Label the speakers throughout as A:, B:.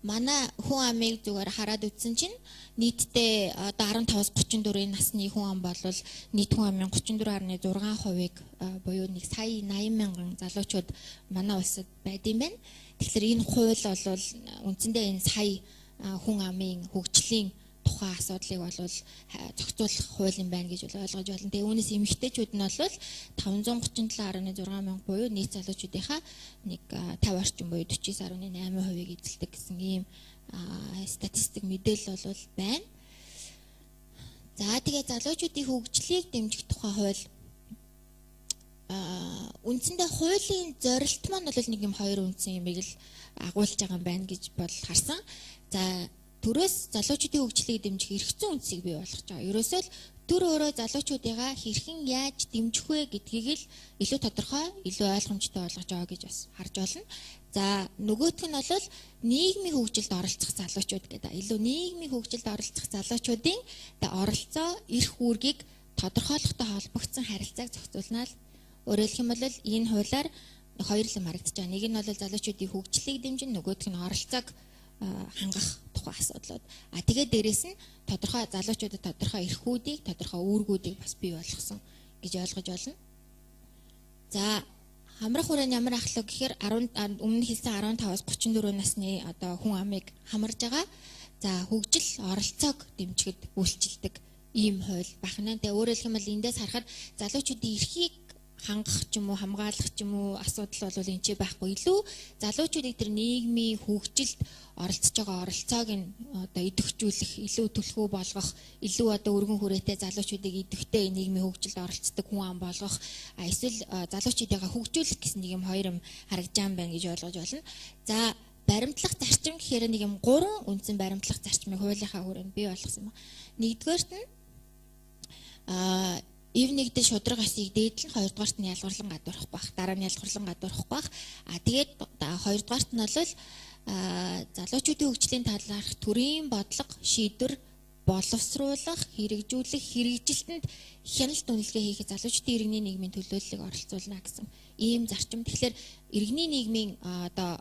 A: Манай хүн амыг зүгээр хараад үзсэн чинь нийтдээ одоо 15-аас 34-ийн насны хүн ам бол нийт хүн амын 34.6%-ыг буюу 1 сая 80 мянган залуучууд манай улсад байдсан байна. Тэгэхээр энэ хууль бол үндсэндээ энэ сая хүн амын хөгжлийн тухайн асуудлыг бол зохицуулах хууль юм байна гэж ойлгож байна. Тэгээ үүнээс эмэгтэйчүүд нь бол 537.6 мянга буюу нийт залуучуудынхаа нэг 50 орчим буюу 49.8%-ийг эзэлдэг гэсэн ийм статистик мэдээлэл бол байна. За, тэгээ залуучуудын хөгжлийг дэмжих тухай хууль үндсэндээ хуулийн зорилт маань бол нэг юм хоёр үндсэн юмыг л агуулж байгаа юм байна гэж бол харсан. За, төрөөс залуучуудын хөгжлийг дэмжих эрх зүйн үндсийг бий болгож байгаа. Ерөөсөө л төр өөрөө залуучуудыгаа хэрхэн яаж дэмжих вэ гэдгийг л илүү тодорхой, илүү ойлгомжтой болгож байгаа гэж бас харж байна. За, нөгөөх нь бол нийгмийн хөгжилд оролцох залуучууд гэдэг. Илүү нийгмийн хөгжилд оролцох залуучуудын оролцоо, эрх үүргийг тодорхойлохтой холбогдсон харилцааг зохицуулна л. Өөрөөр хэлэх юм бол энэ хуулиар хоёр юм харагдаж байгаа. Нэг нь бол залуучуудын хөгжлийг дэмжин, нөгөөх нь оролцоог хангах тухай асуудлууд. А тэгээд дээрэс нь тодорхой залуучуудад тодорхой эрхүүдийг, тодорхой үүргүүдийг бас бий болгосон гэж ойлгож байна. За, хамрах хүрээнд ямар ахлах гэхээр 10 өмнө хэлсэн 15-аас 34 насны одоо хүн амыг хамарж байгаа. За, хөгжил, оролцоог дэмжихэд үйлчилдэг ийм хууль байх нь. Тэгээ өөрөөр хэлэх юм бол эндээс харахад залуучуудын эрхийг хангах ч юм уу, хамгаалах ч юм уу асуудал бол энэ ч байхгүй. Илүү залуучуудыг тэр нийгмийн хөгжилд оролцож байгаа оролцоог нь одоо идэвхжүүлэх, илүү түлхүү болгох, илүү одоо өргөн хүрээтэй залуучуудыг идэвхтэй нийгмийн хөгжилд оролцдог хүн ам болгох, эсвэл залуучуудыгаа хөгжүүлэх гэсэн нэг юм хоёр юм харагдаж байгаа юм байна гэж ойлгож байна. За, баримтлах зарчим гэхээр нэг юм гурван үндсэн баримтлах зарчмыг хуулийнхаа хүрээнд бий болгосон юм. Нэгдүгээрт нь эв нэгдэл шударга ёсыг дээдлэн, хоёрдугаарт нь ялгуурлан гадуурхах байх, дараа нь ялгуурлан гадуурхах байх. А тэгээд хоёрдугаарт нь бол залуучуудын хөгжлийн талаарх төрийн бодлого, шийдвэр боловсруулах, хэрэгжүүлэх, хэрэгжилтэнд хяналт үнэлгээ хийхэд залуучдын иргэний нийгмийн төлөөллийг оролцуулна гэсэн ийм зарчим. Тэгэхээр иргэний нийгмийн одоо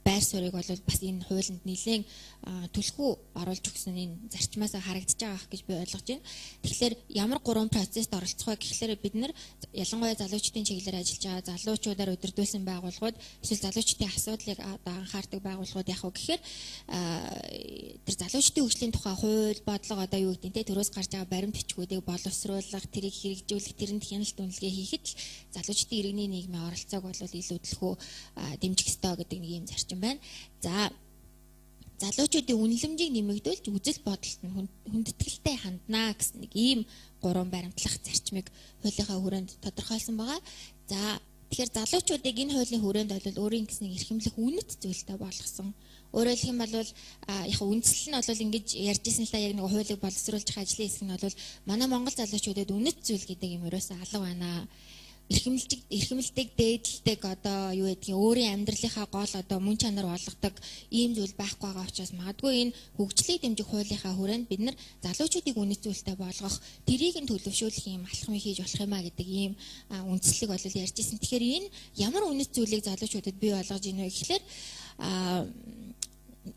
A: байр суурийг бол бас энэ хуулинд нэлээд түлхүү оруулж өгсөн энэ зарчмаас харагдаж байгаа гэж би ойлгож байна. Тэгэхээр ямар гурван процесст оролцох вэ гэхлээр бид нар ялангуяа залуучдын чиглэлээр ажиллаж байгаа залуучуудаар удирдуулсан байгууллагууд эсвэл залуучдын асуудлыг одоо анхаардаг байгууллагууд яах вэ гэхээр тэр залуучдын хөгжлийн тухай хууль, бодлого одоо юу гэдэг нь те төрөөс гарч байгаа баримт бичгүүдийг боловсруулах, тэрийг хэрэгжүүлэх, тэрэнд хяналт үнэлгээ хийхэд л залуучдын иргэний нийгмийн оролцоог бол илүү түлхүү дэмжих ёстой гэдэг нэг юм зарчим байна. За, залуучуудын үнэлэмжийг нэмэгдүүлж үзэл бодолд нь хүндэтгэлтэй ханднаа гэсэн нэг ийм гурван баримтлах зарчмыг хуулийнхаа хүрээнд тодорхойлсон байгаа. За, тэгэхээр залуучуудыг энэ хуулийн хүрээнд бол өөрийн гэсэн нэг эрхэмлэх үнэт зүйлтэй болгосон. Өөрөөр хэлэх юм бол яг үндсэл нь бол ингэж ярьж исэн л да, яг нэг хуулийг боловсруулах ажлын хэсэг нь бол манай Монгол залуучуудад үнэт зүйл гэдэг юм ерөөсөө алга байна, эрхэмлдэг, дээдэлдэг, одоо юу гэдгийг өөрийн амьдралынхаа гол одоо мөн чанар болгодог ийм зүйл байхгүй байгаа учраас магадгүй энэ хөгжлийг дэмжих хуулийнхаа хүрээнд бид нар залуучуудыг үнэт зүйлтэй болгох, тэрийг нь төлөвшүүлэх ийм алхмыг хийж болох юм а гэдэг ийм үндслийг бол ярьж исэн. Тэгэхээр энэ ямар үнэт зүйлийг залуучуудад бий болгож ийнэ вэ гэхлээр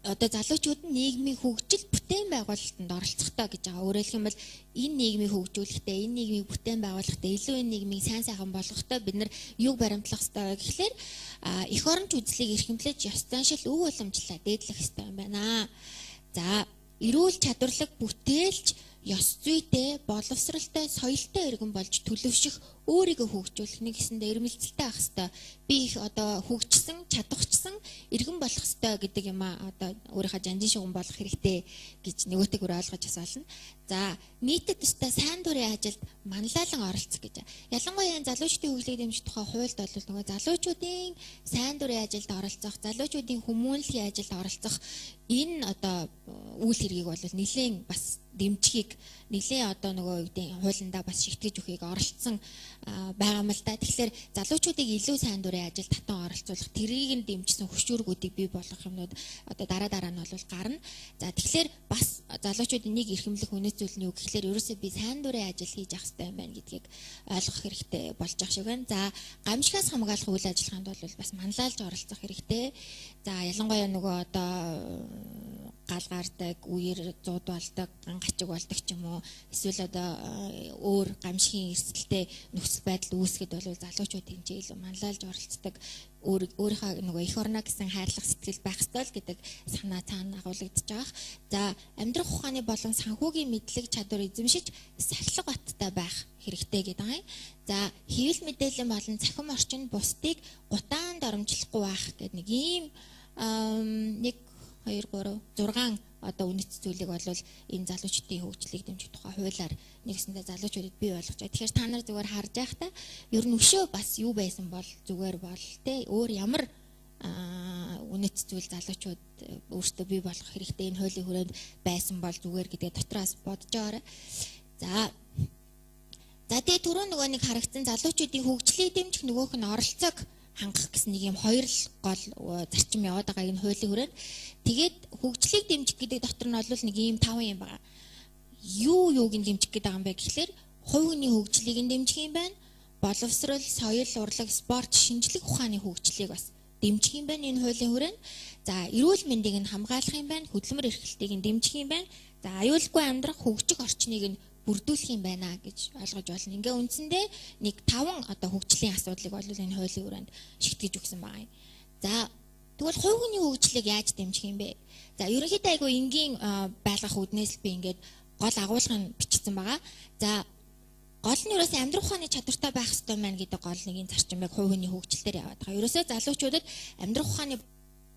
A: одоо залуучууд нь нийгмийн хөгжил, бүтээн байгуулалтанд оролцохтой гэж байгаа. Өөрөөр хэлэх юм бол энэ нийгмийг хөгжүүлэхдээ, энэ нийгмийг бүтээн байгуулахдаа, илүү энэ нийгмийг сайн сайхан болгохдоо бид нар юуг баримтлах ёстой вэ гэхлээр эх оронч үзлийг эрхэмлэж, ёс заншил, өв уламжлалаа дээдлэх ёстой юм байна. За, эрүүл чадварлаг бүтээлч, ёс зүйтэй, боловсралтай, соёлтой иргэн болж төлөвшөх, өөрийгөө хөгжүүлэх, нэг гэсэндээ эрмэлзэлтэй байх ёстой. Би их одоо хөгжсөн, чадварчсан иргэн болох ёстой гэдэг юм а одоо өөрийнхөө жанжин шугам болох хэрэгтэй гэж нөгөөтэйг өөр ойлгож бас болно. За, нийтэд тустай сайн дурын ажилд манлайлан оролцох гэж. Ялангуяа энэ залуучдын хөгжлийг дэмжих тухай хуульд бол нөгөө залуучуудын сайн дурын ажилд оролцох, залуучуудын хүмүүнлэгийн ажилд оролцох энэ одоо үйл хэргийг бол нэлээд бас дэмжихийг, нэлээд одоо нөгөө юу гэдэг хуулиндаа бас шигтгэж өгөхийг оролцсон байгаа юм л да. Тэгэхээр залуучуудыг илүү сайн дурын дурын ажил татан оролцуулах, тэрийг нь дэмжсэн хөшүүргүүдийг бий болгох юмнууд одоо дараа дараа нь бол гарна. За, тэгэхээр бас залуучуудын нэг эрхэмлэх үнэт зүйл нь юу гэхлээр ерөөсөө би сайн дурын ажил хийж явах хэрэгтэй юм байна гэдгийг ойлгох хэрэгтэй болж байгаа шиг байна. За, гамшигаас хамгаалах үйл ажиллагаанд бол бас манлайлж оролцох хэрэгтэй. За, ялангуяа нөгөө одоо гал гардаг, үер зууд болдог, ган гачиг болдог ч юм уу, эсвэл одоо өөр гамшигын эрсдэлтэй нөхцөл байдал үүсгэхэд бол залуучууд тэнцээ илүү манлайлж оролцдог, өөрийнхөө нөгөө эх орноо гэсэн хайрлах сэтгэл байх ёстой л гэдэг санаа цаана агуулгадж байгаа. За, амьдрах ухааны болон санхүүгийн мэдлэг чадвар эзэмшиж сахилга баттай байх хэрэгтэй гэдэг юм. За, хэвлэл мэдээлэл болон цахим орчин бусдыг гутаан доромжлохгүй байх гэдэг нэг ийм 1 2 3 6 одоо үнэт зүйлийг бол энэ залуучдын хөгжлийг дэмжих тухай хуулиар нэгсэндээ залуучуудад бий болгож байгаа. Тэгэхээр та нар зүгээр харж байхдаа ер нь өшөө бас юу байсан бол зүгээр бол те өөр ямар үнэт зүйл залуучууд өөрсдөө бий болгох хэрэгтэй энэ хуулийн хүрээнд байсан бол зүгээр гэдгээ дотроос бодож байгаарай. За, тэгээ түрүү нөгөө нэг харагдсан залуучуудын хөгжлийг дэмжих, нөгөөх нь оролцоог хангах гэсэн нэг юм хоёр л гол зарчим яваад байгаа энэ хуулийн хүрээнд. Тэгээд хөгжлийг дэмжих гэдэг дотор нь бол нэг ийм таван юм байгаа. Юу юуг нь дэмжих гэдэг юм бэ гэхлээр хувь хүний хөгжлийг нь дэмжих юм байна. Боловсрол, соёл, урлаг, спорт, шинжлэх ухааны хөгжлийг бас дэмжих юм байна энэ хуулийн хүрээнд. За, эрүүл мэндийг нь хамгаалах юм байна, хөдөлмөр эрхлэлтийг нь дэмжих юм байна. За, аюулгүй амьдрах, хөгжих орчныг нь бүрдүүлэх юм байна гэж ойлгож байна. Ингээ үндсэндээ нэг таван одоо хөгжлийн асуудлыг бол энэ хуулийн хүрээнд шигтгэж өгсөн байгаа юм. За, тэгвэл хувь хүний хөгжлийг яаж дэмжих юм бэ? За, ерөнхийдөө айгүй энгийн байлгах үүднээс би ингээд гол агуулга нь бичсэн байгаа. За, гол нь ерөөсөө амьдрах ухааны чадвартай байх хэрэгтэй байна гэдэг гол нэгin зарчим яг хувь хүний хөгжил дээр яваад байгаа. Ерөөсөө залуучуудад амьдрах ухааны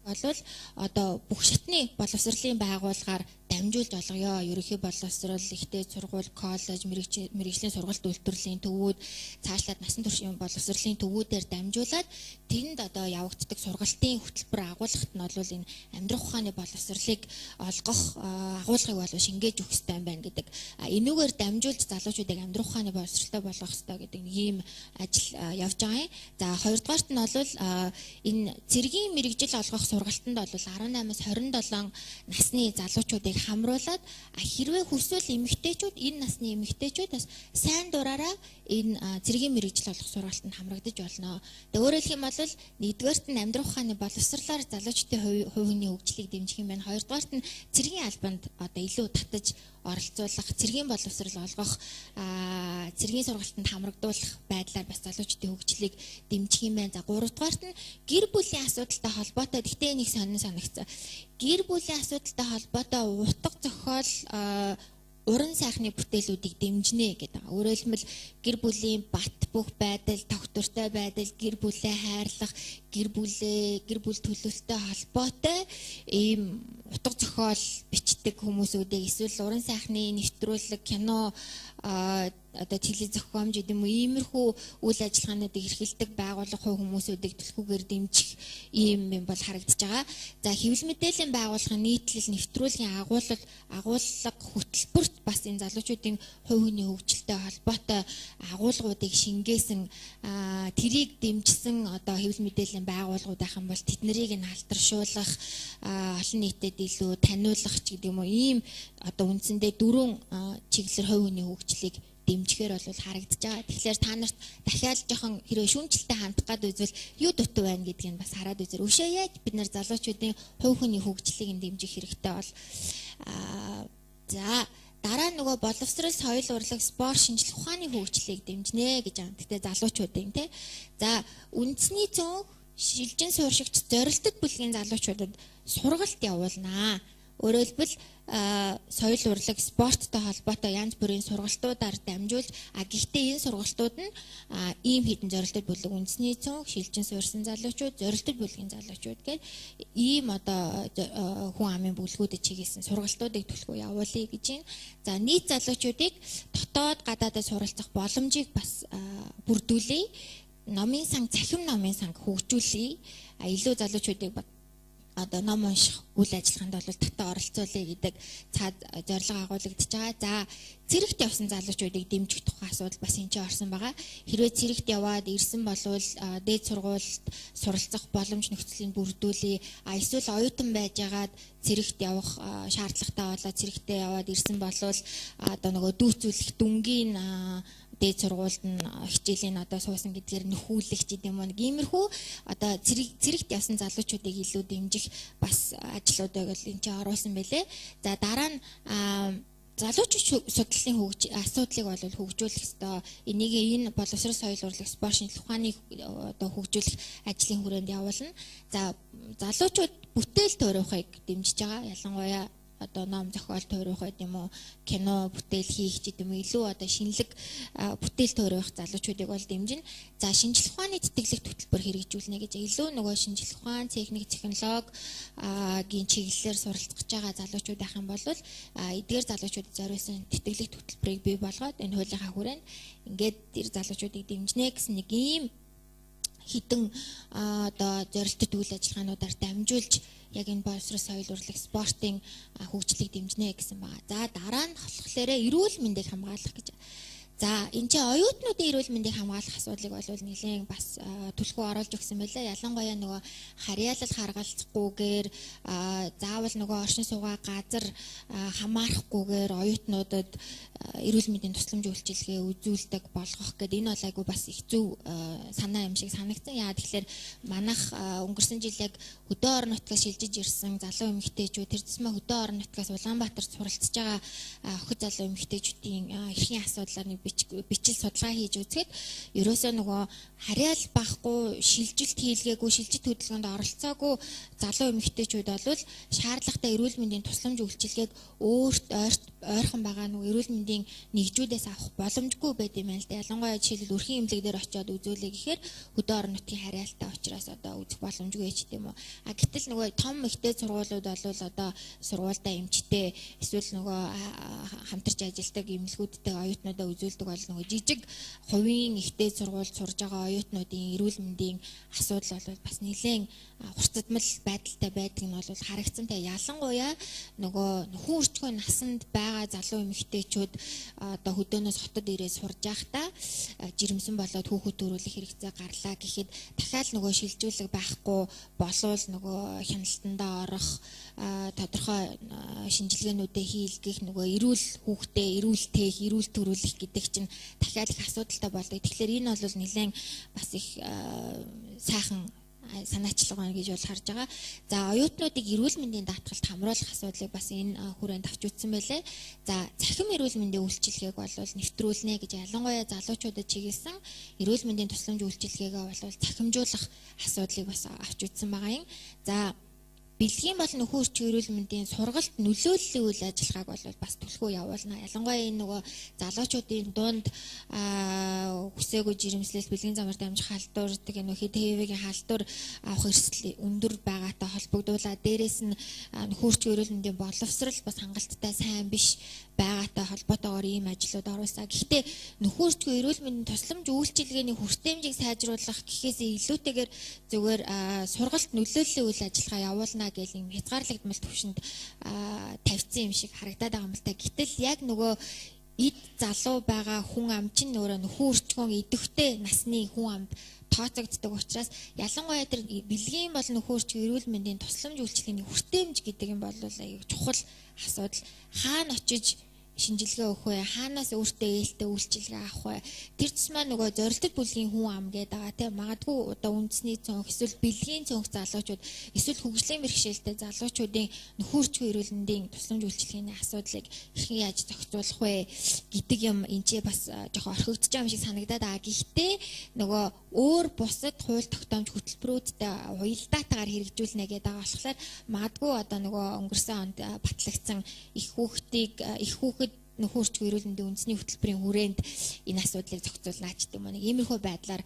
A: болвол одоо бүх шатны боловсролын байгууллагаар дамжуулж олгоё. Ерөнхий боловсрол, ихтэй сургууль, коллеж, мэргэжлийн сургалт үйлдвэрлэлийн төвүүд, цаашлаад насан туршийн боловсролын төвүүдээр дамжуулаад тэнд одоо явагддаг сургалтын хөтөлбөр агуулгад нь бол энэ амьдрах ухааны боловсролыг олгох агуулгыг бол шингээж өгөх ёстой юм байна гэдэг. Энүүгээр дамжуулж залуучуудыг амьдрах ухааны боловсролтой болгох ёстой гэдэг нэг ийм ажил явж байгаа юм. За, хоёрдугаарт нь бол энэ цэргийн мэргэжил олгох сургалтанд бол 18-аас 27 насны залуучуудыг хамруулад, хэрвээ хүсвэл эмэгтэйчүүд, энэ насны эмэгтэйчүүд бас сайн дураараа энэ цэргийн мэргэжил олох сургалтанд хамрагдаж болно. Тэгээ өөрөөр хэлэх юм бол нэгдүгээрт нь амьдрах ухааны боловсрлоор залуучдын хувь хүний хөгжлийг дэмжих юм байна. Хоёрдугаарт нь цэргийн албанд одоо илүү татаж оролцуулах, цэргийн боловсрол олгох, цэргийн сургалтанд хамрагдуулах байдлаар бас залуучдын хөгжлийг дэмжих юм байна. За, гуравдугаарт нь гэр бүлийн асуудалтай холбоотой, гэхдээ нэг сонин санагцсан. Гэр бүлийн асуудалтай холбоотой утга зохиол, уран сайхны бүтээлүүдийг дэмжинэ гэдэг. Өөрөөр хэлбэл гэр бүлийн бат бөх байдал, тогтвортой байдал, гэр бүлээ хайрлах, гэр бүл төлөвлөлттэй холбоотой ийм утга зохиол бичдэг хүмүүсүүдийг эсвэл уран сайхны нэвтрүүлэг, кино, одоо теле зохиомж гэдэг юм уу, иймэрхүү үйл ажиллагаануудыг эрхэлдэг байгууллага, хувь хүмүүсүүдийг түлхүүгээр дэмжих ийм юм бол харагдаж байгаа. За, хэвлэл мэдээллийн байгууллагын нийтлэл, нэвтрүүлгийн агуулга хөтөлбөрт бас энэ залуучуудын хувь хүний хөгжилтэй холбоотой агуулгуудыг шингээсэн, тэрийг дэмжсэн одоо хэвлэл мэдээллийн байгууллагууд байх юм бол тэднийг нь алдаршуулах, олон нийтэд илүү таниулах ч гэдэг юм уу, ийм одоо үндсэндээ дөрвөн чиглэлээр хувь хүний хөгжлийг дэмжихээр бол харагдаж байгаа. Тэгэхээр та нарт дахиад жоохон хэрвээ шүүмжлэлтэй хандах гад үзвэл юу дутуу байна гэдгийг бас хараад үзэр. Өшөө яаж бид нар залуучуудын хувь хүний хөгжлийг нь дэмжих хэрэгтэй бол за, дараа нөгөө боловсрол, соёл, урлаг, спорт, шинжлэх ухааны хөгжлийг дэмжинэ гэж байгаа. Гэхдээ залуучуудын тий. За, үндэсний цөөнх, шилжин сууршигч, зорилтод бүлгийн залуучуудад сургалт явуулнаа. Өөрөөр хэлбэл соёл, урлаг, спорттой холбоотой янз бүрийн сургалтуудаар дамжуулж, гэхдээ энэ сургалтууд нь ийм хэдэн зорилтод бүлэг, үндэсний цөөнх, шилжин суурсан залуучууд, зорилтод бүлгийн залуучууд гээд ийм одоо хүн амын бүлгүүдэд чиглэсэн сургалтуудыг түлхүү явуулъя гэж байна. За, нийт залуучуудыг дотоод гадаадад суралцах боломжийг бас бүрдүүлье. Номын сан, цахим номын санг хөгжүүлье. Илүү залуучуудыг Одоо ном унших үйл ажиллагаанд бол татаа оролцуулъя гэдэг цаад зорилго агуулгадж байгаа. За, цэрэгт явсан залуучуудыг дэмжих тухай асуудал бас энэ ч орсон байгаа. Хэрвээ цэрэгт яваад ирсэн болвол дээд сургуульд суралцах боломж нөхцөлийг бүрдүүлье. А эсвэл оюутан байжгаад цэрэгт явах шаардлагатай болоод цэрэгтээ яваад ирсэн болвол одоо нөгөө дүүцүүлэх дүнгийн дээд сургуульд нь хичээлийн одоо суусан гэдгээр нөхүүлэх ч гэдэм юм уу, нэг иймэрхүү одоо цэрэгт явсан залуучуудыг илүү дэмжих бас ажлуудыг л энэ чинь оруулсан байлээ. За, дараа нь залуучууд судлалын хөгж асуудлыг бол хөгжүүлэх ёстой. Энийг энэ боловсрол, соёл урлаг, спорт, шинжлэх ухааны одоо хөгжүүлэх ажлын хүрээнд явуулна. За, залуучууд бүтээл туурвахыг дэмжиж байгаа. Ялангуяа одоо ном зохиол туурвах байд юм уу, кино бүтээл хийх ч гэдэм үү, илүү одоо шинэлэг бүтээл туурвах залуучуудыг бол дэмжинэ. За, шинжлэх ухааны тэтгэлэг хөтөлбөр хэрэгжүүлнэ гэж, илүү нөгөө шинжлэх ухаан, техник, технологи гийн чиглэлээр суралцах гэж байгаа залуучууд байх юм бол эдгээр залуучуудад зориулсан тэтгэлэг хөтөлбөрийг бий болгоод энэ хуулийнхаа хүрээнд ингээд тэр залуучуудыг дэмжинэ гэсэн нэг ийм хэдэн одоо зорилттой үйл ажиллагаануудаар дамжуулж яг энэ боловсрол, соёл урлаг, спортын хөгжлийг дэмжинэ гэсэн байгаа. За, дараа нь болохоор эрүүл мэндийг хамгаалах гэж. За, энэ чинь оюутнуудын эрүүл мэндийг хамгаалах асуудлыг бол нэлээд бас түлхүү оруулж өгсөн байлаа. Ялангуяа нөгөө харьяалал харгалзахгүйгээр, заавал нөгөө оршин суугаа газар хамаарахгүйгээр оюутнуудад эрүүл мэндийн тусламж үйлчилгээ үзүүлдэг болгох гэдэг энэ бол айгүй бас их зөв санаа юм шиг санагдсан. Яа тэгэхээр манайх өнгөрсөн жил яг хөдөө орон нутгаас шилжиж ирсэн залуу эмэгтэйчүүд, тэр тусмаа хөдөө орон нутгаас Улаанбаатарт суралцж байгаа охид залуу эмэгтэйчүүдийн эрхийн асуудлаар нэг бичил судалгаа хийж үзэхэд ерөөсөө нөгөө харьяал байхгүй, шилжилт хийлгээгүй, шилжилт хөдөлгөөнд оролцоогүй залуу эмэгтэйчүүд бол шаардлагатай эрүүл мэндийн тусламж үйлчилгээг өөрт ойрхон байгаа нөгөө эрүүл мэндийн нэгжүүдээс авах боломжгүй байд юм байна л да. Ялангуяа жишээлбэл өрхийн эмнэлэг дээр очиод үзүүлээ гэхээр хөдөө орон нутгийн харьяалтай учраас одоо үзэх боломжгүй ч гэдэм үү. А гэтэл нөгөө том ихтэй сургуулиуд бол одоо сургуультай эмчтэй эсвэл нөгөө хамтарч ажилладаг эмнэлгүүдтэй оюутнуудаа үзүүлдэг бол нөгөө жижиг хувийн ихтэй сургуульд сурж байгаа оюутнуудын эрүүл мэндийн асуудал бол бас нэлээд хурцдмал байдалтай байдаг нь бол харагдсан. Тэгээ ялангуяа нөгөө нөхөн өрчгөө насанд байгаа залуу эмэгтэйчүүд одоо хөдөөнөөс хотод ирээд сурж байхдаа жирэмсэн болоод хүүхэд төрүүлэх хэрэгцээ гарлаа гэхэд дахиад нөгөө шилжүүлэг байхгүй болвол нөгөө хяналтандаа орох, тодорхой шинжилгээнүүдээ хийлгэх, нөгөө эрүүл хүүхдээ эрүүл тээх, эрүүл төрүүлэх гэдэг чинь дахиад их асуудалтай болдог. Тэгэхээр энэ бол нэлээд бас их сайхан санаачлага байна гэж бол харж байгаа. За, оюутнуудыг эрүүл мэндийн даатгалд хамруулах асуудлыг бас энэ хүрээнд авч үзсэн байлээ. За, цахим эрүүл мэндийн үйлчилгээг бол нэвтрүүлнэ гэж, ялангуяа залуучуудад чиглэсэн эрүүл мэндийн тусламж үйлчилгээгээ бол цахимжуулах асуудлыг бас авч үзсэн байгаа юм. За, бэлгийн болон нөхөн өрчгөн эрүүл мэндийн сургалт нөлөөллийн үйл ажиллагааг бол бас түлхүү явуулна. Ялангуяа энэ нөгөө залуучуудын дунд хүсээгүй жирэмслэл, бэлгийн замаар дамжих халдвар, тэгээ нөх ХИВ-ийн халдвар авах эрсдэл өндөр байгаатай холбогдуулаад, дээрэс нь нөхөн өрчгөн эрүүл мэндийн боловсрол бас хангалттай сайн биш байгаатай холбоотойгоор ийм ажлууд оруулсан. Гэхдээ нөхөн өрчгөн эрүүл мэндийн тусламж үйлчилгээний хүртээмжийг сайжруулах гэхээс илүүтэйгээр зүгээр сургалт нөлөөллийн үйл ажиллагаа явуулна гэл юм хязгаарлагдмал төвшөнд тавьсан юм шиг харагдаад байгаа юм л та. Гэтэл яг нөгөө эд залуу байгаа хүн ам чинь өөрөө нөхөн өрчгөн идэвхтэй насны хүн амд тооцогддог учраас ялангуяа тэр бэлгийн болон нөхөн өрчгөн эрүүл мэндийн тусламж үйлчилгээний хүртээмж гэдэг юм бол аяг чухал асуудал. Хаана очиж шинжилгээ өгөх вэ? Хаанаас өөртөө ээлтэй үйлчилгээ авах вэ? Тэр тусмаа нөгөө зорилтод бүлгийн хүн ам гэдэг байгаа, тийм, магадгүй одоо үндэсний цонх эсвэл бэлгийн цонх залуучууд, эсвэл хөгжлийн бэрхшээлтэй залуучуудын нөхөн өрчгөн эрүүл мэндийн тусламж үйлчилгээний асуудлыг хэрхэн яаж зохицуулах вэ гэдэг юм энэ ч бас жоохон орхигдож байгаа юм шиг санагдаад байгаа. Гэхдээ нөгөө өөр бусад хууль тогтоомж хөтөлбөрүүдтэй уялдаатайгаар хэрэгжүүлнэ гэдэг байгаа болохоор магадгүй одоо нөгөө өнгөрсөн онд батлагдсан их хүүхэд нөхөн өрчгөн эрүүл мэндийн үндэсний хөтөлбөрийн хүрээнд энэ асуудлыг зохицуулнаа ч гэдэг юм уу, нэг иймэрхүү байдлаар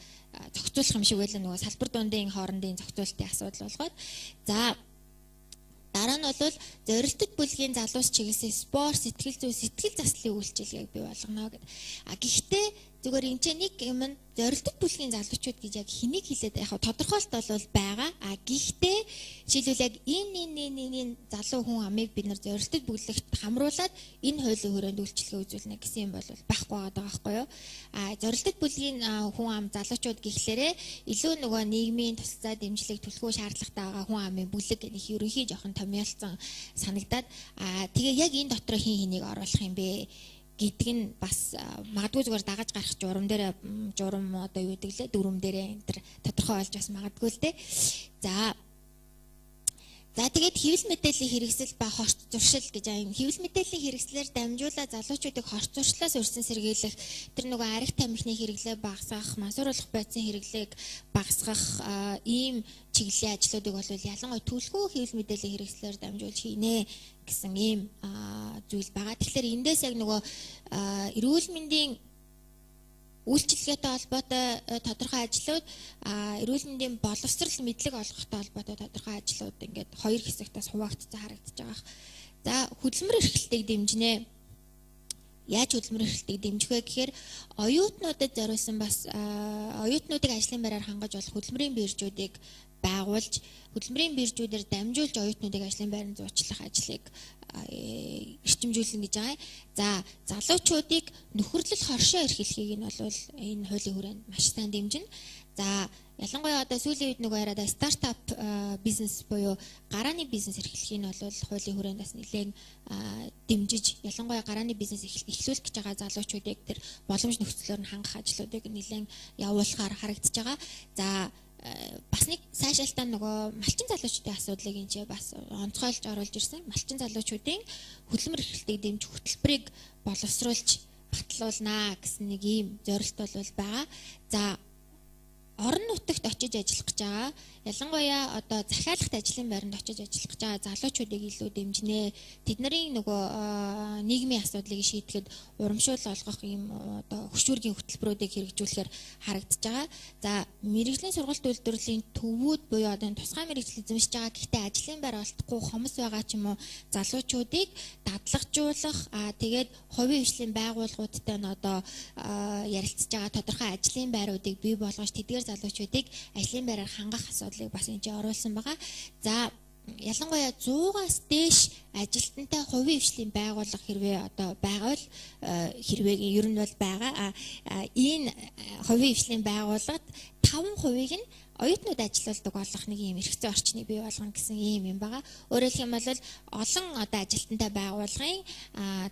A: зохицуулах юм шиг байлаа, нөгөө салбар дундын хоорондын зохицуултын асуудал болгоод. За, дараа нь бол зорилтод бүлгийн залуус чиглэсэн спорт, сэтгэл зүй, сэтгэл заслын үйлчилгээг бий болгоно гэдэг. А гэхдээ Зүгээр энэ ч нэг юм нь зорилттой бүлгийн залуучууд гэж яг хэнийг хэлээд, яг тодорхойлт бол байгаа. А гэхдээ жишээлбэл яг энэ энэ энэ энэ залуу хүн амыг бид нар зорилттой бүлэгт хамруулад энэ хуулийн хүрээнд үйлчилгээ үзүүлнэ гэсэн юм бол байхгүй байгаа байхгүй юу? А зорилттой бүлгийн хүн ам залуучууд гэхлээрээ илүү нөгөө нийгмийн тусалцаа, дэмжлэг, түлхүү шаардлагатай байгаа хүн амын бүлэг гэх ерөнхий жоохон томьёолцсон санагдаад, а тэгээ яг энэ дотор хин хэнийг оруулах юм бэ гэдэг нь бас магадгүй зүгээр дагаж гарах журам дээр, журам одоо юу гэдэг лээ, дүрм дээрээ энэ төр тодорхой болж бас магадгүй л дээ. За, тэгээд хэвлэл мэдээллийн хэрэгсэл ба хорт зуршил гэж энэ хэвлэл мэдээллийн хэрэгслээр дамжуулаад залуучуудыг хорт зуршлаас өрсөн сэргийлэх, тэр нөгөө арх тамхины хэрэглээ багасгах, мансууруулах бодисын хэрэглээг багасгах ийм чиглэлийн ажлуудыг бол ялангуяа түлхүү хэвлэл мэдээллийн хэрэгслээр дамжуулж хийнэ гэсэн ийм зүйл байгаа. Тэгэхээр эндээс яг нөгөө эрүүл мэндийн үйлчилгээтэй холбоотой тодорхой ажлууд, эрүүл мэндийн боловсрал, мэдлэг олгохтой холбоотой тодорхой ажлууд ингээд хоёр хэсэгтээс хуваагдсан харагдаж байгаа. За, хөдөлмөр эрхлэлтийг дэмжинэ. Яаж хөдөлмөр эрхлэлтийг дэмжих вэ гэхээр оюутнуудад зориулсан бас оюутнуудыг ажлын байраар хангаж болох хөдөлмөрийн биржүүдийг байгуулж, хөдөлмөрийн биржүүдээр дамжуулж оюутнуудыг ажлын байранд зуучлах ажлыг эрчимжүүлнэ гэж байгаа. За, залуучуудыг нөхөрлөл хоршоо эрхлэхийг нь бол энэ хуулийн хүрээнд маш сайн дэмжинэ. За, ялангуяа одоо сүүлийн үед нөгөө яриад стартап бизнес буюу гарааны бизнес эрхлэхийг нь бол хуулийн хүрээнд бас нэлээд дэмжиж, ялангуяа гарааны бизнес эхлүүлэх гэж байгаа залуучуудыг тэр боломж нөхцлөөр нь хангах ажлуудыг нэлээд явуулахаар харагдаж байгаа. За, бас нэг сайшаалтаа нөгөө малчин залуучуудын асуудлыг энэ ч бас онцгойлж оруулж ирсэн. Малчин залуучуудын хөдөлмөр эрхлэлтийг дэмжих хөтөлбөрийг боловсруулж батлуулнаа гэсэн нэг ийм зорилт бол байгаа. За, орон нутагт очиж ажиллах гэж байгаа, ялангуяа одоо захиалагт ажлын байранд очиж ажиллах гэж байгаа залуучуудыг илүү дэмжинэ. Тэдний нөгөө нийгмийн асуудлыг шийдэхэд урамшуул олгох ийм одоо хөшүүргийн хөтөлбөрүүдийг хэрэгжүүлэхээр харагдаж байгаа. За, мэргэжлийн сургалт үйлдвэрлэлийн төвүүд буюу одоо тусгай мэргэжил эзэмшиж байгаа, гэхдээ ажлын байр олдохгүй хомс байгаа ч юм уу залуучуудыг дадлагжуулах, тэгээд хувийн хвшлийн байгууллагуудтай нь одоо ярилцж байгаа тодорхой ажлын байруудыг бий болгож тэдгээр залуучуудыг ажлын байраар хангах асуудлыг бас энэ чинь оруулсан байгаа. За, ялангуяа 100-аас дээш ажилтнтай хувийн хвшлийн байгууллага хэрвээ одоо байгаал, хэрвээ ер нь бол байгаа. Энэ хувийн хвшлийн байгууллагад 5%-ийг нь оюутнууд ажилуулдаг болох нэг юм эрх зүйн орчныг бий болгоно гэсэн ийм юм байгаа. Өөрөөр хэлэх юм бол олон одоо ажилтнтай байгууллагын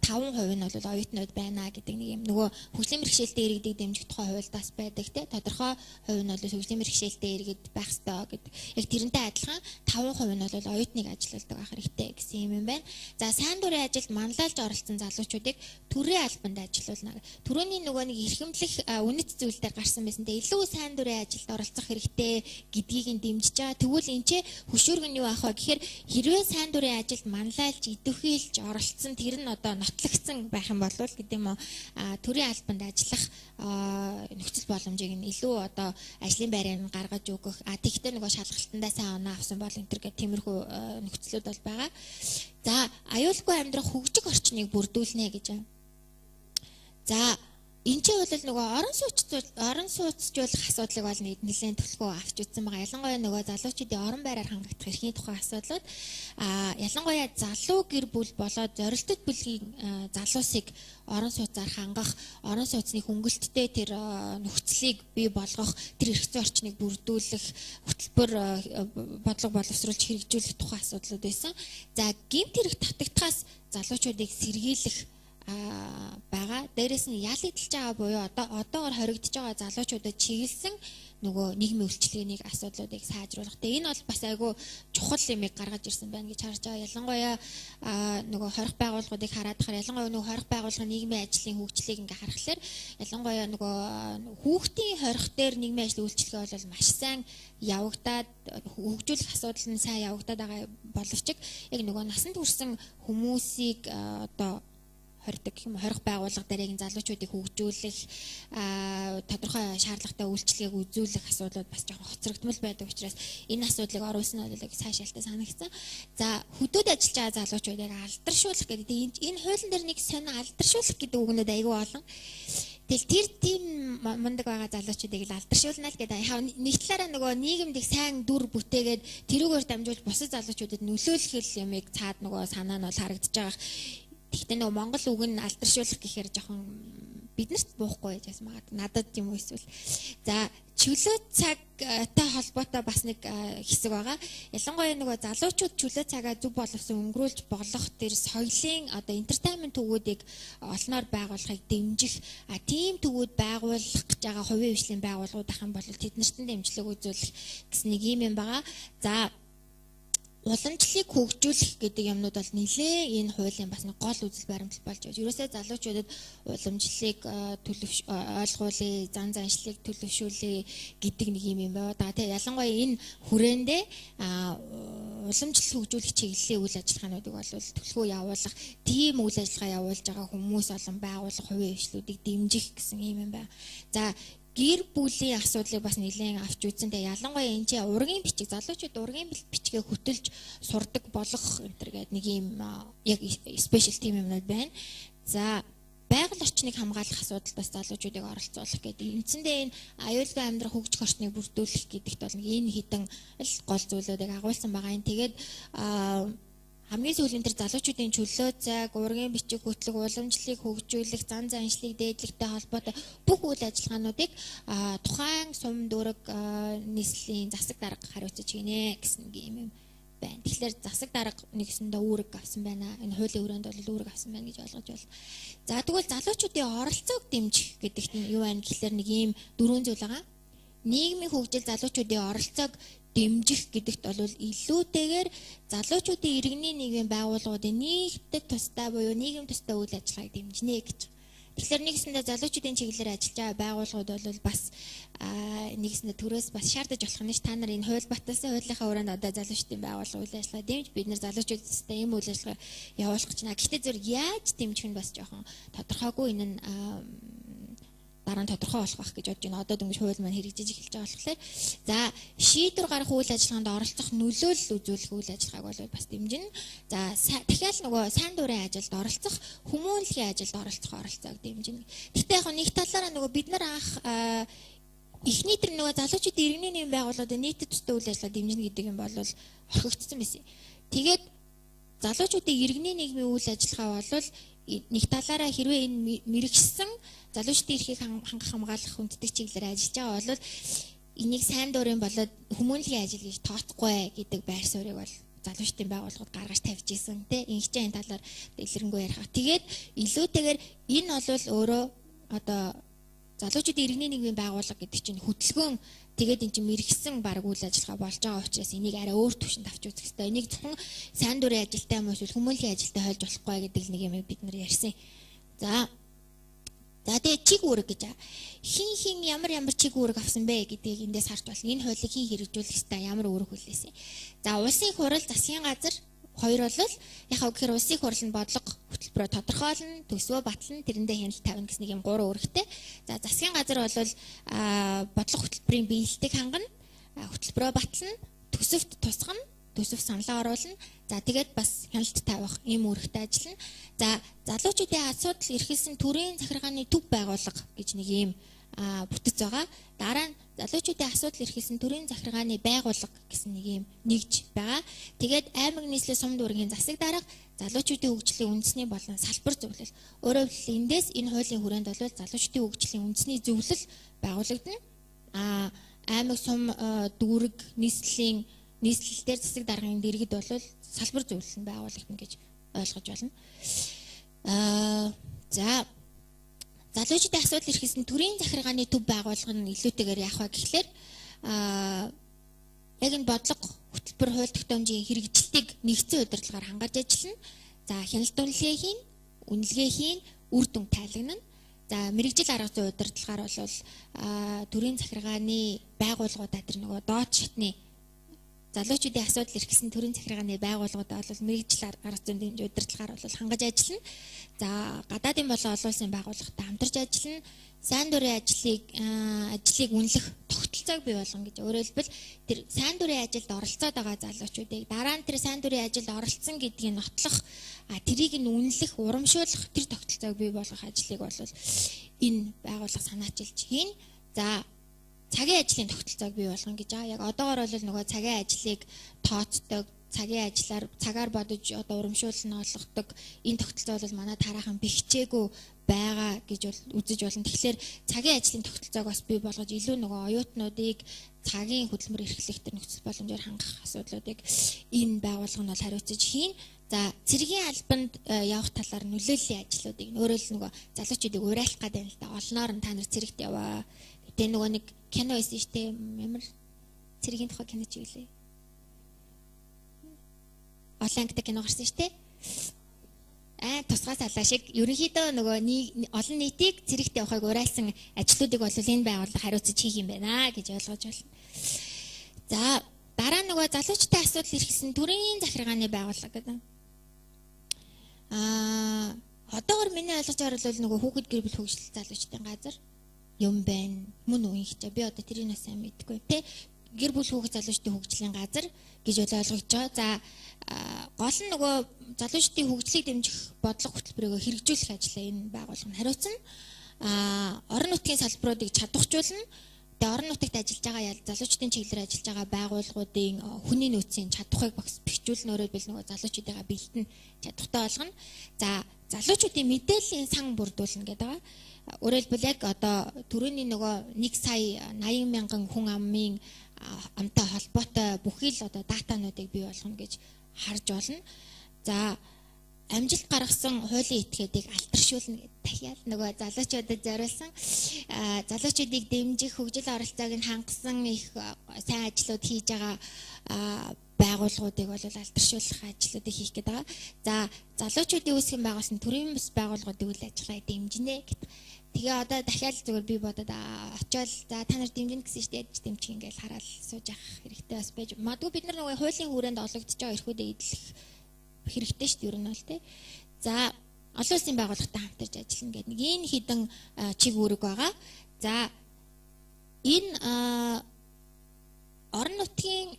A: 5% нь бол оюутнууд байна гэдэг нэг юм нөгөө хөгжлийн бэрхшээлтэй иргэдийг дэмжих тухай хуульдаас байдаг те, тодорхой хувь нь бол хөгжлийн бэрхшээлтэй иргэд байх ёстой гэдэг. Яг тэрнтэй адилхан 5% нь бол оюутныг ажилуулдаг байх хэрэгтэй гэсэн юм байна. За, сайн дурын ажилд манлайлж оролцсон залуучуудыг төрийн албанд ажилуулна. Түрүүний нөгөө нэг эрхэмлэх үнэт зүйл дээр гарсан байсан. Тэгээ илүү сайн дурын ажилд оролцох хэрэгтэй гэдгийг нь дэмжиж байгаа. Тэгвэл энэ ч хөшүүрэг нь юу аах вэ гэхээр хэрвээ сайн дурын ажилд манлайлж, идэвхийлж оролцсон тэр нь одоо нотлогдсон байх юм бол гэдэг юм уу, төрийн албанд ажиллах нөхцөл боломжийг нь илүү одоо ажлын байрыг нь гаргаж өгөх. Тэгвэл нөгөө шалгалтандаа сайн оноо авсан бол энэ төр гэх тиймэрхүү нөхцлүүд бол байгаа. За, аюулгүй амьдрах хөгжих орчныг бүрдүүлнэ гэж байна. За, энэ ч бол нөгөө орон сууцжуулах асуудлыг бол нэлээд түлхүү авч үзсэн байгаа. Ялангуяа нөгөө залуучуудын орон байраар хангагдах эрхийн тухай асуудлууд, ялангуяа залуу гэр бүл болоод зорилттой бүлгийн залуусыг орон сууцаар хангах, орон сууцны хөнгөлөлттэй тэр нөхцөлийг бий болгох, тэр эрх зүйн орчныг бүрдүүлэх хөтөлбөр бодлого боловсруулж хэрэгжүүлэх тухай асуудлууд байсан. За, гэмт хэрэг татагдахаас залуучуудыг сэргийлэх байгаа. Дээрээс нь ял эдэлж байгаа буюу одоогор хоригдож байгаа залуучуудад чиглэсэн нөгөө нийгмийн үйлчилгээний асуудлуудыг сайжруулах. Тэгээ энэ бол бас айгүй чухал юмыг гаргаж ирсэн байна гэж харж байгаа. Ялангуяа нөгөө хорих байгууллагуудыг хараад тахаар, ялангуяа нөгөө хорих байгууллагын нийгмийн ажлын хөгжлийг ингээ харахаар, ялангуяа нөгөө хүүхдийн хорих дээр нийгмийн ажлын үйлчилгээ бол маш сайн явагдаад, хөгжүүлэх асуудал нь сайн явагдаад байгаа боловч яг нөгөө насанд хүрсэн хүмүүсийг одоо хордог юм хорих байгууллага дээр яг залуучуудыг хөгжүүлэх, тодорхой шаардлагатай үйлчилгээг үзүүлэх асуудлууд бас жоохон хоцрогдмол байдаг учраас энэ асуудлыг оруулсан нь бол яг сайшаалтай санагдсан. За, хөдөөд ажиллаж байгаа залуучуудыг алдаршуулах гэдэг энэ хуулийн дээр нэг сонин алдаршуулах гэдэг үгнүүд айгүй олон. Тэгэл тэр тийм мундаг байгаа залуучуудыг л алдаршуулна л гэдэг. Яг нэг талаараа нөгөө нийгэмд их сайн дүр бүтээгээд тэрүүгээр дамжуулж бусад залуучуудад нөлөөлөх юмыг цаад нөгөө санаа нь бол харагдаж байгаа. Гэхдээ нөгөө монгол үг нь алдаршуулах гэхээр жоохон биднэрт буухгүй байж магадгүй, надад юм уу эсвэл. За, чөлөө цагтай холбоотой бас нэг хэсэг байгаа. Ялангуяа нөгөө залуучууд чөлөө цагаа зөв боловсон өнгөрүүлж болох тэр соёлын одоо entertainment түгүүдийг олноор байгуулахыг дэмжих, а тийм түгүүд байгуулах гэж байгаа хувийн хвшлийн байгууллагууд ах юм бол тэднэрт нь дэмжлэг үзүүлэх гэсэн нэг юм байгаа. За, уламжлалыг хөгжүүлэх гэдэг юмнууд бол нэлээ энэ хуулийн бас нэг гол үзэл баримтлал болж байна. Ерөөсөө залуучуудад уламжлалыг төлөвш ойлгуулъя, зан заншлыг төлөвшүүлье гэдэг нэг юм байна. Да, тэгээ ялангуяа энэ хүрээндээ уламжлал хөгжүүлэх чиглэлийн үйл ажиллагаануудыг бол түлхүү явуулах, тийм үйл ажиллагаа явуулж байгаа хүмүүс олон байгууллага, хувийн хвшлүүдийг дэмжих гэсэн юм байна. За, гэр бүлийн асуудлыг бас нэлээд авч үзсэн. Тэгээ ялангуяа энэ чинь ургийн бичиг, залуучууд ургийн бичгээ хөтөлж сурдаг болгох энэ төр гэдэг нэг юм яг special тийм юмнууд байна. За, байгаль орчныг хамгаалах асуудалд бас залуучуудыг оролцуулах гэдэг. Үндсэндээ энэ аюулгүй амьдрах, хөгжих орчныг бүрдүүлэх гэдэгт бол нэг энэ хэдэн л гол зүйлүүдийг агуулсан байгаа юм. Тэгээд хамгийн сүүлийн тэр залуучуудын чөлөө цаг, ургийн бичиг хөтлөх, уламжлалыг хөгжүүлэх, зан заншлыг дээдлэхтэй холбоотой бүх үйл ажиллагаануудыг тухайн сум дүүрэг нийслэлийн засаг дарга хариуцаж хийнэ гэсэн юм байна. Тэгэхээр засаг дарга нэгсэндээ үүрэг авсан байна. Энэ хуулийн хүрээнд бол үүрэг авсан байна гэж ойлгож байна. За, тэгвэл залуучуудын оролцоог дэмжих гэдэгт нь юу байна гэхлээр нэг ийм дөрвөн зүйл байгаа. Нийгмийн хөгжил залуучуудын оролцоог дэмжих гэдэгт бол илүүтэйгээр залуучуудын иргэний нийгмийн байгууллагуудын нийгэмд тустай буюу нийгэм тустай үйл ажиллагааг дэмжинэ гэж. Тэгэхээр нэгсэндээ залуучуудын чиглэлээр ажиллаж байгаа байгууллагууд бол бас нэгсэндээ төрөөс бас шаардаж болох нь ш, та нар энэ хууль баталсан хуулийнхаа хүрээнд одоо залуучдын байгууллага үйл ажиллагаа дэмж, бид нар залуучуудтай ийм үйл ажиллагаа явуулах гэж байна. Гэхдээ зөв яаж дэмжих нь бас жоохон тодорхойгүй, энэ нь дараа нь тодорхой болох байх гэж бодож байна. Одоо дөнгөж хууль маань хэрэгжиж эхэлж байгаа болохоор, за, шийдвэр гаргах үйл ажиллагаанд оролцох нөлөөлөл үзүүлэх үйл ажиллагааг бол бас дэмжинэ. За, дахиад нөгөө сайн дурын ажилд оролцох, хүмүүнлэгийн ажилд оролцох оролцоог дэмжинэ. Гэхдээ яг нэг талаараа нөгөө бид нар анх эхний тэр нөгөө залуучуудын иргэний нийгэм байгууллагын нийтэд тустай үйл ажиллагаа дэмжинэ гэдэг юм бол орхигдсон байсан. Тэгээд залуучуудын иргэний нийгмийн үйл ажиллагаа бол нэг талаараа хэрвээ энэ мэргэшсэн залуучдын эрхийг хангах, хамгаалах, хүндэтгэх чиглэлээр ажиллаж байгаа бол энийг сайн дурын болоод хүмүүнлэгийн ажил гэж тооцохгүй гэдэг байр суурийг бол залуучдын байгууллагууд гаргаж тавьж исэн, тий, ингэж энэ талаар дэлгэрэнгүй ярих. Тэгээд илүүтэйгээр энэ бол өөрөө одоо залуучуудын иргэний нийгмийн байгууллага гэдэг чинь хөдөлгөөн, тэгээд эн чинь мэргэшсэн баг үйл ажиллагаа болж байгаа учраас энийг арай өөр түвшинд авч үзэх хэрэгтэй. Энийг зөвхөн сайн дурын ажилтай юм уу эсвэл хүмүүнлэгийн ажилтай хольж болохгүй гэдэг нэг юм бид нар ярьсан. За, тэгээ чиг үүрэг гэж хин хин ямар ямар чиг үүрэг авсан бэ гэдгийг эндээс харж байна. Энэ хуулийг хэн хэрэгжүүлэх ёстой, ямар үүрэг хүлээсэн. За, улсын их хурал, засгийн газар хоёр бол яг гэхээр улсын их хурал нь бодлого хөтөлбөрөөр тодорхойлно, төсвөө батлана, тэрэндээ хяналт тавина гэсэн нэг юм гурван үүрэгтэй. За, засгийн газар бол бодлого хөтөлбөрийн биелэлтийг хангана, хөтөлбөрөө батлана, төсөвт тусгана, төсөв саналаа оруулна. За, тэгээд бас хяналт тавих ийм үүрэгтэй ажиллана. За, залуучуудын асуудал эрхэлсэн төрийн захиргааны төв байгууллага гэж нэг ийм бүтэц байгаа. Дараа нь залуучуудын асуудал эрхэлсэн төрийн захиргааны байгууллага гэсэн нэг ийм нэгж байгаа. Тэгээд аймаг, нийслэл, сум дүүргийн засаг дарга, залуучуудын хөгжлийн үндэсний болон салбар зөвлөл. Өөрөөр хэлбэл, эндээс энэ хуулийн хүрээнд бол залуучдын хөгжлийн үндэсний зөвлөл байгуулагдана. Аймаг, сум дүүрэг, нийслэлийн нийслэл дээр засаг даргын дэргэд бол салбар зөвлөл нь байгуулагдана гэж ойлгож байна. За, залуучдын асуудал эрхэлсэн төрийн захиргааны төв байгууллага нь илүүтэйгээр яах вэ гэхлээр яг энэ бодлого хөтөлбөр, хууль тогтоомжийн хэрэгжилтийг нэгдсэн удирдлагаар хангаж ажиллана. За, хяналт үнэлгээ хийн, үнэлгээ хийн, үр дүн тайлагнана. За, мэргэжил арга зүйн удирдлагаар бол төрийн захиргааны байгууллагуудаа тэр нөгөө доод шатны Залуучуудын асуудал эрхэлсэн төрийн захиргааны байгууллагуудаа бол мэргэжил арга зүйн дэмж удирдлагаар бол хангаж ажиллана. За, гадаадын болон олон улсын байгууллагатай хамтарч ажиллана. Сайн дурын ажлыг үнэлэх тогтолцоог бий болгоно гэж. Өөрөөр хэлбэл, тэр сайн дурын ажилд оролцоод байгаа залуучуудыг дараа нь тэр сайн дурын ажилд оролцсон гэдгийг нотлох, тэрийг нь үнэлэх, урамшуулах тэр тогтолцоог бий болгох ажлыг бол энэ байгууллага санаачилж хийнэ. За, цагийн ажлын тогтолцоог бий болгоно гэж байгаа. Яг одоогор бол нөгөө цагийн ажлыг тооцдог, цагийн ажиллаар цагаар бодож одоо урамшуулна олгодог энэ тогтолцоо бол манай тараахан бэхжээгүй байгаа гэж бол үзэж болно. Тэгэхээр цагийн ажлын тогтолцоог бас бий болгож, илүү нөгөө оюутнуудыг цагийн хөдөлмөр эрхлэх тэр нөхцөл боломжоор хангах асуудлуудыг энэ байгууллага нь бол хариуцаж хийнэ. За, цэргийн албанд явах талаар нөлөөллийн ажлуудыг, өөрөөр л нөгөө залуучуудыг уриалах гэдэг юм л да. Олноор нь та нар цэрэгт яваа. Тэгээ нөгөө нэг кино байсан шүү дээ. Ямар цэргийн тухай кино чи билээ? Олон ангитай кино гарсан шүү дээ. Тусгай салаа шиг ерөнхийдөө нөгөө олон нийтийг цэрэгт явахыг уриалсан ажлуудыг бол энэ байгууллага хариуцаж хийх юм байна гэж ойлгож байна. За, дараа нөгөө залуучтай асуудал эрхэлсэн төрийн захиргааны байгууллага гэдэг. Одоогор миний ойлгож байгаа бол нөгөө хүүхэд, гэр бүл, хөгжил, залуучдын газар юм байна. Мөн үү их чаа. Би одоо тэрийг бас сайн мэдэхгүй. Тэ, гэр бүл, хүүхэд, залуучдын хөгжлийн газар гэж ойлгож байгаа. За, гол нь нөгөө залуучдын хөгжлийг дэмжих бодлого хөтөлбөрийг хэрэгжүүлэх ажлаа энэ байгууллага нь хариуцна. Орон нутгийн салбаруудыг чадваржуулна. Тэгээ орон нутагт ажиллаж байгаа, залуучдын чиглэлээр ажиллаж байгаа байгууллагуудын хүний нөөцийн чадварыг багс бэхжүүлнэ. Өөрөөр хэлбэл, нөгөө залуучуудыгаа бэлтэн чадвартай болгоно. За, залуучуудын мэдээллийн сан бүрдүүлнэ гэдэг байгаа. Өөрөөр хэлбэл, яг одоо түрүүний нөгөө 1 сая 80 мянган хүн амын амтай холбоотой бүхий л одоо датануудыг бий болгоно гэж харж болно. За, амжилт гаргасан хуулийн этгээдийг алдаршуулна гэдэг, дахиад нөгөө залуучуудад зориулсан, залуучуудыг дэмжих, хөгжил оролцоог нь хангасан их сайн ажлууд хийж байгаа байгууллагуудыг бол алдаршуулах ажлуудыг хийх гэдэг байгаа. За, залуучуудын үүсгэн байгуулсан төрийн бус байгууллагуудыг үйл ажиллагааг дэмжинэ гэдэг. Тэгээ одоо дахиад зүгээр би бодоод очиод, за, та нар дэмжинэ гэсэн шүү дээ, ядч дэмжих ингээл хараад сууж явах хэрэгтэй бас байж магадгүй. Бид нар нөгөө хуулийн хүрээнд олгогдож байгаа эрхүүдээ эдлэх хэрэгтэй шүү дээ, ер нь бол, тий. За, олон улсын байгууллагатай хамтарч ажиллана гэдэг нэг энэ хэдэн чиг үүрэг байгаа. За, энэ орон нутгийн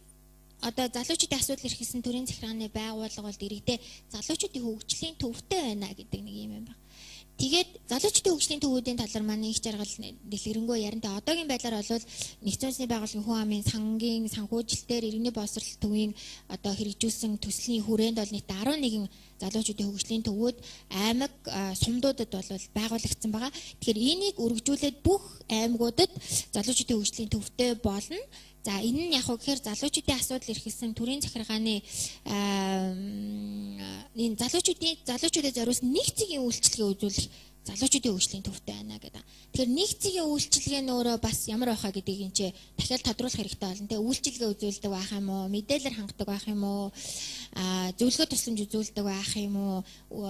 A: одоо залуучуудын асуудал эрхэлсэн төрийн захиргааны байгууллага бол дэргэдээ залуучуудын хөгжлийн төвтэй байна гэдэг нэг юм байна. Тэгээд залуучдын хөгжлийн төвүүдийн талаар манай их жаргал дэлгэрэнгүй ярина. Тэгээ одоогийн байдлаар бол нэгдсэн үндэсний байгууллагын хүн амын сангийн санхүүжилтээр иргэний боловсрол төвийн одоо хэрэгжүүлсэн төслийн хүрээнд бол нийт 11 залуучуудын хөгжлийн төвүүд аймаг, сумдуудад бол байгуулагдсан байгаа. Тэгэхээр энийг өргөжүүлээд бүх аймагуудад залуучуудын хөгжлийн төвтэй болно. За, энэ нь яг уу гэхээр залуучуудын асуудал эрхэлсэн төрийн захиргааны энэ залуучуудад зориулсан нэг цэгийн үйлчилгээ үзүүлэх залуучуудын хөгжлийн төвтэй байна гэдэг. Тэгэхээр нэг цэгийн үйлчилгээ нь өөрөө бас ямар байхаа гэдгийг энэ ч дахиад тодруулах хэрэгтэй болно. Тэгээ үйлчилгээ үзүүлдэг байх юм уу, мэдээлэл хангадаг байх юм уу, зөвлөгөө тусламж үзүүлдэг байх юм уу?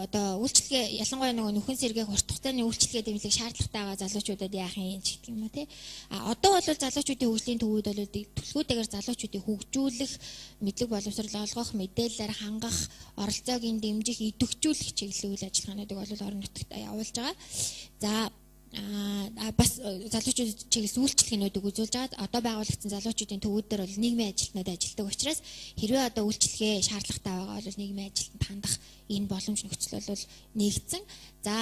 A: Одоо үйлчилгээ, ялангуяа нөгөө нөхөн сэргээх урт хугацааны үйлчилгээ дэмжлэг шаардлагатай байгаа залуучуудад яах юм ч гэх юм уу, те. А одоо бол залуучуудын хөгжлийн төвүүд бол түлхүүтэйгээр залуучуудыг хөгжүүлэх, мэдлэг боловсрол олгох, мэдээлэлээр хангах, оролцоог нь дэмжих, идэвхжүүлэх чиглэлийн үйл ажиллагаануудыг бол орон нутагт явуулж байгаа. За, бас залуучууд чиглэс үйлчилгээнүүдийг үзүүлж байгаа. Одоо байгуулагдсан залуучуудын төвүүд дээр бол нийгмийн ажилтнууд ажилладаг учраас хэрвээ одоо үйлчилгээ шаардлагатай байгаа бол нийгмийн ажилтнанд хандах энэ боломж нөхцөл бол нэгдсэн. За,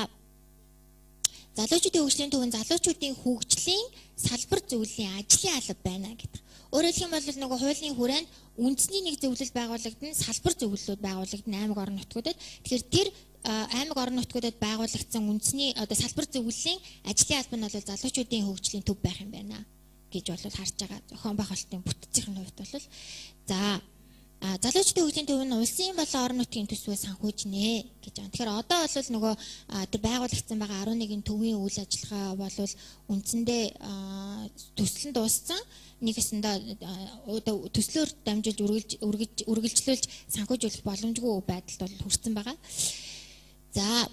A: залуучуудын хөгжлийн төв нь залуучуудын хөгжлийн салбар зөвлөлийн ажлын алба байна гэдэг. Өөрөөр хэлэх юм бол нөгөө хуулийн хүрээнд үндэсний нэг зөвлөл байгуулагдана, салбар зөвлөлүүд байгуулагдана аймаг, орон нутгуудад. Тэгэхээр тэр аймаг, орон нутгуудад байгуулагдсан үндэсний одоо салбар зөвлөлийн ажлын алба нь бол залуучуудын хөгжлийн төв байх юм байна гэж бол харж байгаа. Зохион байгуулалтын бүтцийн хувьд бол, за, залуучдын хөгжлийн төв нь улсын болон орон нутгийн төсвөө санхүүжнэ гэж байгаа. Тэгэхээр одоо бол нөгөө тэр байгуулагдсан байгаа 11 төвийн үйл ажиллагаа бол үндсэндээ төсөл нь дууссан. Нэг ёсондоо одоо төслөөр дамжуулж үргэлжлүүлж санхүүжүүлэх боломжгүй байдалд бол хүрсэн байгаа. За,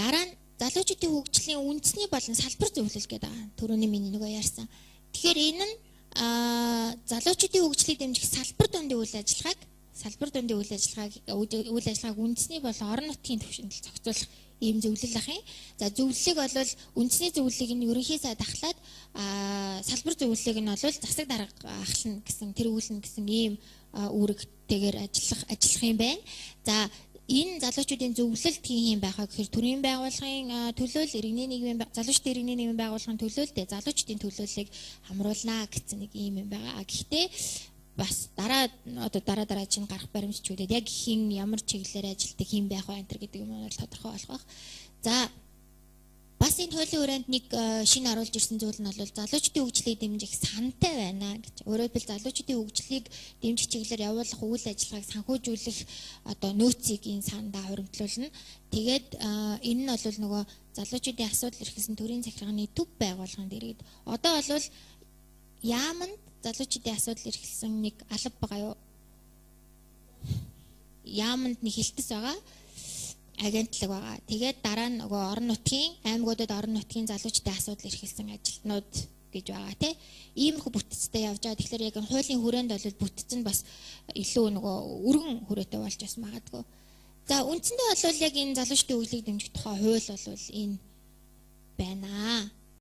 A: дараа нь залуучуудын хөгжлийн үндэсний болон салбар зөвлөл гэдэг байгаа. Түрүүний миний нөгөө ярьсан. Тэгэхээр энэ нь залуучуудын хөгжлийг дэмжих салбар дундын үйл ажиллагааг салбар дундын үйл ажиллагааг үндэсний болон орон нутгийн түвшинд зохицуулах ийм зөвлөл ах юм. За, зөвлөлийг бол үндэсний зөвлөлийг нь ерөнхий сайд ахлаад, салбар зөвлөлийг нь бол засаг дарга ахлана гэсэн, тэргүүлнэ гэсэн ийм үүрэгтэйгээр ажиллах юм байна. За, энэ залуучуудын зөвлөлт хин хин байх вэ гэхээр төрийн байгууллагын төлөөлөл, иргэний нийгмийн, залуучдын иргэний нийгмийн байгууллагын төлөөлөл, залуучдын төлөөллийг хамруулнаа гэсэн нэг ийм юм байгаа. Гэхдээ бас дараа одоо дараа дараа чинь гарах баримтчүүдэд яг хин ямар чиглэлээр ажилладаг, хэн байх вэ энэ гэдэг юм бол тодорхой болох байх. За, бас энэ хуулийн хүрээнд нэг шинэ оруулж ирсэн зүйл нь бол залуучдын хөгжлийг дэмжих сантай байна гэж. Өөрөөр хэлбэл, залуучдын хөгжлийг дэмжих чиглэлээр явуулах үйл ажиллагааг санхүүжүүлэх одоо нөөцийг энэ сандаа хуримтлуулна. Тэгээд энэ нь бол нөгөө залуучдын асуудал эрхэлсэн төрийн захиргааны төв байгууллагын дэргэд, одоо бол яаманд залуучдын асуудал эрхэлсэн нэг алба байгаа юу? Яаманд нэг хэлтэс байгаа, агентлаг байгаа. Тэгээд дараа нь нөгөө орон нутгийн аймагуудад орон нутгийн залуучдын асуудал эрхэлсэн ажилтнууд гэж байгаа, тий. Иймэрхүү бүтцтэй явж байгаа. Тэгэхээр яг энэ хуулийн хүрээнд бол бүтэц нь бас илүү нөгөө өргөн хүрээтэй болж бас магадгүй. За, үндсэндээ бол яг энэ залуучдын хөгжлийг дэмжих тухай хууль бол энэ байна.